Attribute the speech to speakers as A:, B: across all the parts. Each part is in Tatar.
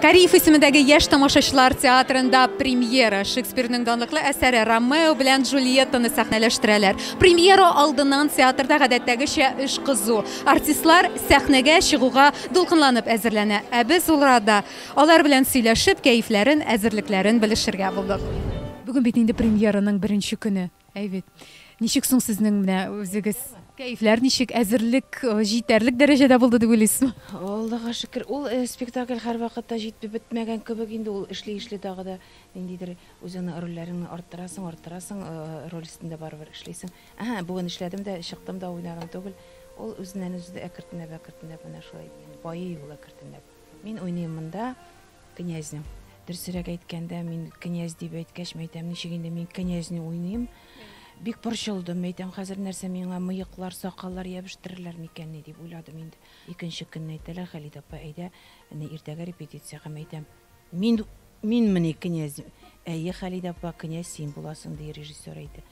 A: Кариев исемендәге яшь тамашачылар театрында премьера. Шекспирның данлыклы әсәре Ромео белән Джульеттаны сәхнәләштерәләр. Премьера алдыннан театрда гадәттәгечә эш кызу. Артистлар сәхнәгә чыгуга дулкынланып әзерләнә. Ә без ул арада алар белән сөйләшеп, кәефләрен, әзерлекләрен белешергә булдык. Бүген бит инде премьераның беренче көне. Әй бит. Ничек соң сезнең менә үзегез? Кәефләр ничек? Әзерлек җитәрлек дәрәҗәдә булды дип уйлыйсызмы?
B: Аллага шөкер, ул спектакль һәрвакытта җитеп бетмәгән кебек инде, ул эшли-эшли тагы да ниндидер үзеңнең рольләреңне арттырасың, арттырасың, роль өстендә барыбер эшлисең. Әһә, бүген эшләдем дә, чыктым да уйнадым түгел. Ул үзеннән-үзе әкертенләп-әкертенләп менә шулай байый ул әкертенләп. Мин уйныйм монда князьне. Дөресрәк әйткәндә, мин князь дип әйткәч, мәйтәм, ничек инде мин князьне уйныйм? Бик борчылдым, мәйтәм, хәзер нәрсә миңа мыеклар, сакаллар ябештерерләр микәнни дип уйладым инде. Икенче көнне әйтәләр, Халидә апа, әйдә, әнә иртәгә репетициягә, мәйтәм. Мин, минмени князь? Әйе, Халидә апа, князь син буласың, ди режиссер әйтә.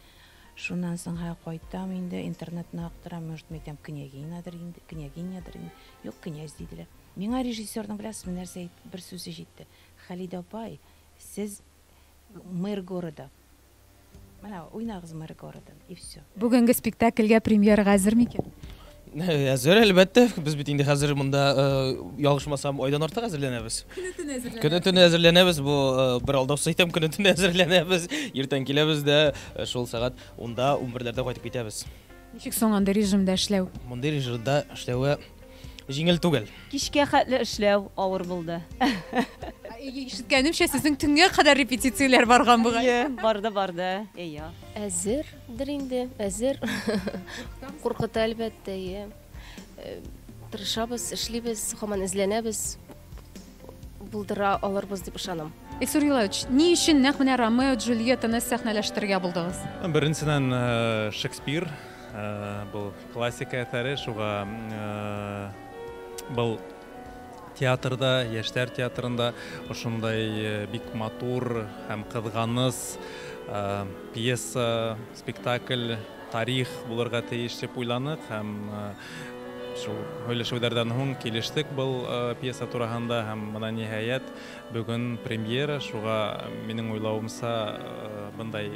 B: Шуннан соң һә кайтам инде, интернетны актарам, может, мәйтәм, княгинядыр инде, княгинядыр инде. Юк, князь диделәр. Миңа режиссерның, беләсезме, нәрсә әйт, бер сүзе җитте. Халидә апай, сез мэр города. Менә уйнагыз мэр города, и все.
A: Бүгенге спектакльгә, премьерага әзер микән?
C: Әзер, әлбәттә. Без бит инде хәзер монда, ялгышмасам, айдан артык әзерләнәбез.
A: Көне-төне әзерләнәбез.
C: Көне-төне әзерләнәбез. Бу бер алдаусыз әйтәм, көне-төне әзерләнәбез. Иртән киләбез дә, шул сәгать унда, унберләрдә кайтып китәбез.
A: Ничек соң андый режимда эшләү?
C: Мондый режимда эшләве җиңел түгел.
D: Кичкә хәтле эшләү авыр булды.
A: Ишеткәнемчә, сезнең төнгә кадәр репетицияләр барган бугай.
D: Әйе, барды, барды. Әйе.
E: Әзердер инде, әзер. Куркыта, әлбәттә, әйе. Тырышабыз, эшлибез, һаман эзләнәбез. Булдыра алырбыз дип ышанам.
A: Илсур Юлаевич, ни өчен нәкъ менә Ромео Джульеттаны сәхнәләштерергә булдыгыз?
F: Беренчедән, Шекспир, Был классика әсәре, шуга был театрда, яшьләр театрында ошондай бик матур һәм кызганыс пьеса, спектакль, тарих булырга тиеш дип уйланык һәм шул һөйләшүләрдән һуң килештек был пьеса тураһында һәм менә ниһаять бүген премьера, шуга минем уйлавымча бындай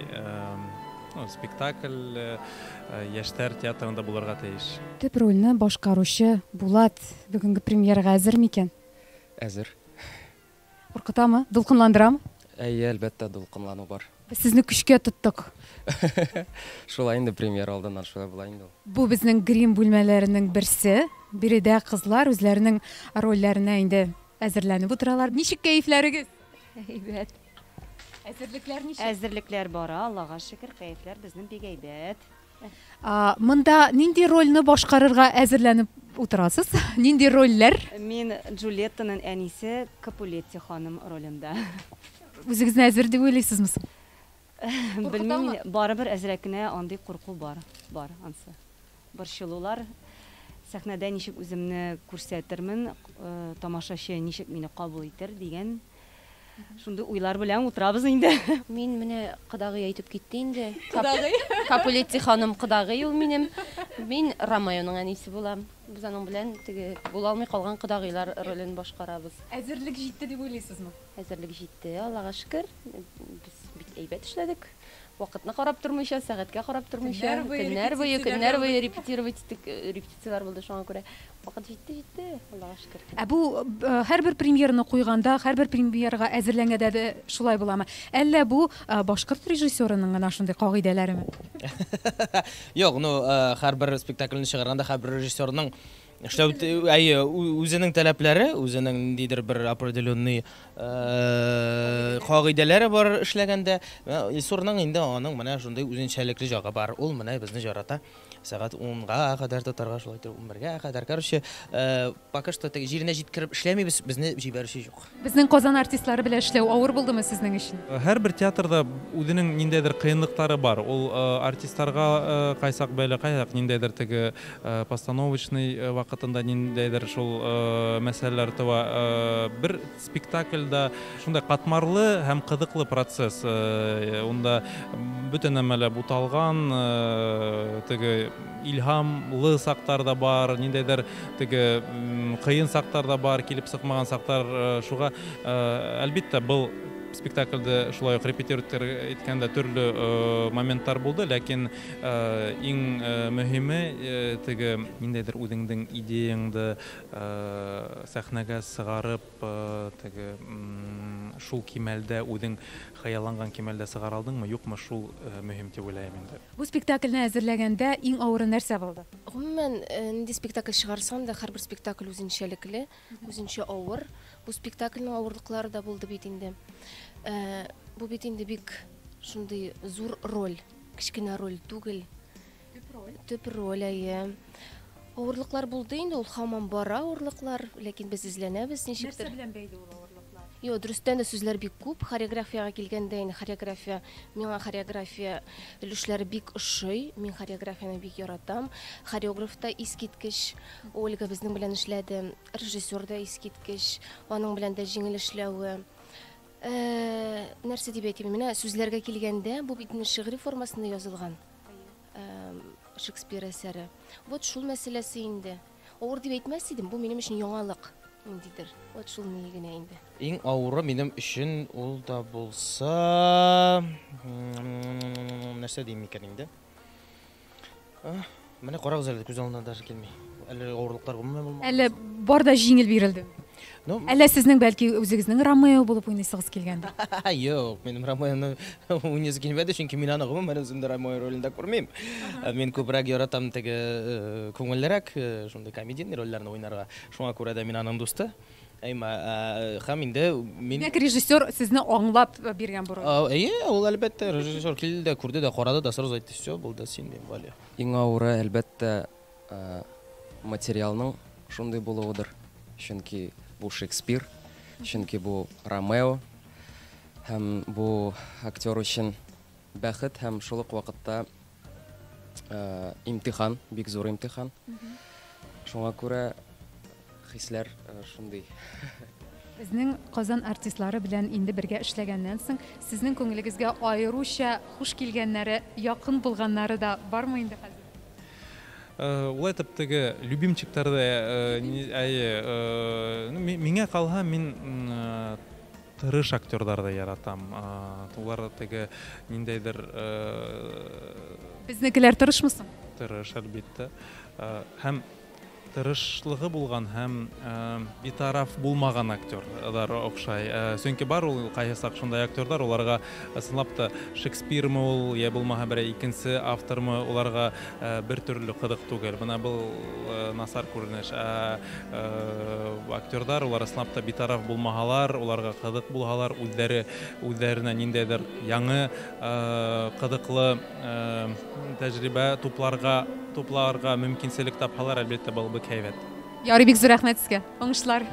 F: Спектакль Яшьләр театрында булырга тиеш.
A: Төп рольне башкаручы Булат бүгенге премьерага әзер микән?
G: Әзер.
A: Куркытамы? Дулкынландырамы?
G: Әйе, әлбәттә, дулкынлану бар.
A: Без сезне көчкә тоттык.
G: Шулай инде, премьера алдыннан шулай була инде ул.
A: Бу безнең грим бүлмәләренең берсе. Биредә кызлар үзләренең рольләренә инде әзерләнеп утыралар. Ничек кәефләрегез?
D: Әйбәт.
A: Әзерлекләр ничек?
D: Әзерлекләр бара, Аллага шөкер, кәефләр безнең бик әйбәт.
A: Монда нинди рольне башкарырга әзерләнеп утырасыз? Нинди рольләр?
D: Мин Джульеттаның әнисе Капулетти ханым ролендә.
A: Үзегезне әзер дип уйлыйсызмы соң?
D: Белмим, барыбер әзрәк кенә андый курку бар, бар ансы. Борчылулар, сәхнәдә ничек үземне күрсәтермен, тамашачы ничек мине кабул итер дигән шундый уйлар белән утырабыз инде.
E: Мин менә кодагый әйтеп китте инде. Кодагый? Капулетти ханым кодагый ул минем. Мин Ромеоның әнисе булам. Без аның белән теге була алмый калган кодагыйлар ролен башкарабыз.
A: Әзерлек җитте дип уйлыйсызмы?
E: Әзерлек җитте, Аллага шөкер. Без бик әйбәт эшләдек. Вакытны карап тормыйча, сәгатькә карап тормыйча,
A: көннәр буе,
E: көннәр буе репетировать иттек, репетицияләр булды, шуңа күрә вакыт җитте, җитте, Аллага шөкер.
A: Ә бу һәрбер премьераны куйганда, һәрбер премьерага әзерләнгәндә дә шулай буламы? Әллә бу башкорт режиссерының гына шундый кагыйдәләреме?
C: Юк, ну, һәрбер спектакльне чыгарганда һәрбер режиссерның эшләү, әйе, үзенең таләпләре, үзенең ниндидер бер определенный кагыйдәләре бар эшләгәндә. Илсурның инде аның менә шундый үзенчәлекле җагы бар. Ул менә безне жарата. Сәгать 10-га кадәр тотарга, шулай итеп 11-гә кадәр. Короче, пока что теге җиренә җиткереп эшләмибез, безне җибәрүче юк.
A: Безнең Казан артистлары белән эшләү авыр булдымы сезнең өчен?
F: Һәрбер театрда үзенең ниндәйдер кыенлыклары бар. Ул артистларга кайсак бәйле, кайсак ниндәйдер теге постановочный вакыт. вакытында ниндәйдер шул мәсьәләләр туа. Бер спектакльдә шундай катмарлы һәм кызыклы процесс. Унда бөтен нәмәләр буталган, теге илһамлы саклар да бар, ниндәйдер теге кыен саклар да бар, килеп чыкмаган саклар. Шуга, әлбиттә, был спектакльдә шулай ук репетировать иткәндә төрле моментлар булды, ләкин иң мөһиме теге ниндәйдер үзеңнең идеяңды сәхнәгә чыгарып, теге шул кимәлдә үзең хыялланган кимәлдә чыгара алдыңмы, юкмы, шул мөһим дип уйлыйм инде.
A: Бу спектакльне әзерләгәндә иң авыры нәрсә булды?
E: Гомумән, нинди спектакль чыгарсаң да, һәрбер спектакль үзенчәлекле, үзенчә авыр. Бу спектакльнең авырлыклары да булды бит инде. Бу бит инде бик шундый зур роль, кечкенә роль түгел. Төп роль. Төп роль, әйе. Авырлыклар булды инде, ул һаман бара авырлыклар, ләкин без эзләнәбез ничектер.
A: Нәрсә белән бәйле ул авырлыклар?
E: Юк, дөрестән дә сүзләр бик күп. Хореографиягә килгәндә инде хореография, миңа хореография өлешләре бик ошый. Мин хореографияне бик яратам. Хореограф та искиткеч. Ольга безнең белән эшләде. Режиссер да искиткеч. Аның белән дә җиңел эшләве. Нәрсә дип әйтим? Менә сүзләргә килгәндә, бу бит инде шигъри формасында язылган Шекспир әсәре. Вот шул мәсьәләсе инде. Авыр дип әйтмәс идем, бу минем өчен яңалык ниндидер. Вот шул ни генә инде.
C: Иң авыры минем өчен ул да булса, нәрсә дим икән инде? Менә карагыз әле, күз алдына даже килми. Әле авырлыклар гомумән булмады.
A: Әле бар да җиңел бирелде.
C: Ну,
A: Әллә сезнең бәлки үзегезнең Ромео булып уйныйсыгыз килгәндер?
C: Юк, минем Ромеоны уйныйсы килмәде, чөнки мин аны гомумән үземдә Ромео ролендә күрмим. Мин күбрәк яратам теге күңеллерәк, шундый комедийный рольләрне уйнарга. Шуңа күрә дә мин аның дусты. Әмма һәм инде мин
A: Димәк, режиссер сезне аңлап биргән бу рольне.
C: Әйе, ул әлбәттә режиссер килде дә, күрде дә, карады да, сразу әйтте, все, булды, син дим, Валя.
G: Иң авыры, әлбәттә, материалның шундый булуыдыр. Чөнки бу Шекспир, чөнки бу Ромео һәм бу актер өчен бәхет һәм шул ук вакытта имтихан, бик зур имтихан. Шуңа күрә хисләр шундый.
A: Безнең Казан артистлары белән инде бергә эшләгәннән соң, сезнең күңелегезгә аеруча хуш килгәннәре, якын булганнары да бармы инде хәзер?
F: Улай итеп теге любимчиклар да, әйе, миңа калһа, мин тырыш актерларны яратам. Улар теге ниндәйдер
A: Безнекеләр тырышмы соң?
F: Тырыш, әлбәттә. Һәм тырышлыгы булган һәм битараф булмаган актерлар охшай. Чөнки бар ул кайсак шундай актерлар, уларга чынлап та Шекспирмы ул, я булмаһа берәр икенче автормы, уларга бер төрле кызык түгел. Менә был насар күренеш. Актерлар улар чынлап та битараф булмаһалар, уларга кызык булһалар, үзләре үзләренә ниндәйдер яңы кызыклы тәҗрибә тупларга мөмкинчелек тапһалар, әлбәттә, был бик һәйбәт.
A: Ярый, бик зур рәхмәт сезгә. Уңышлар.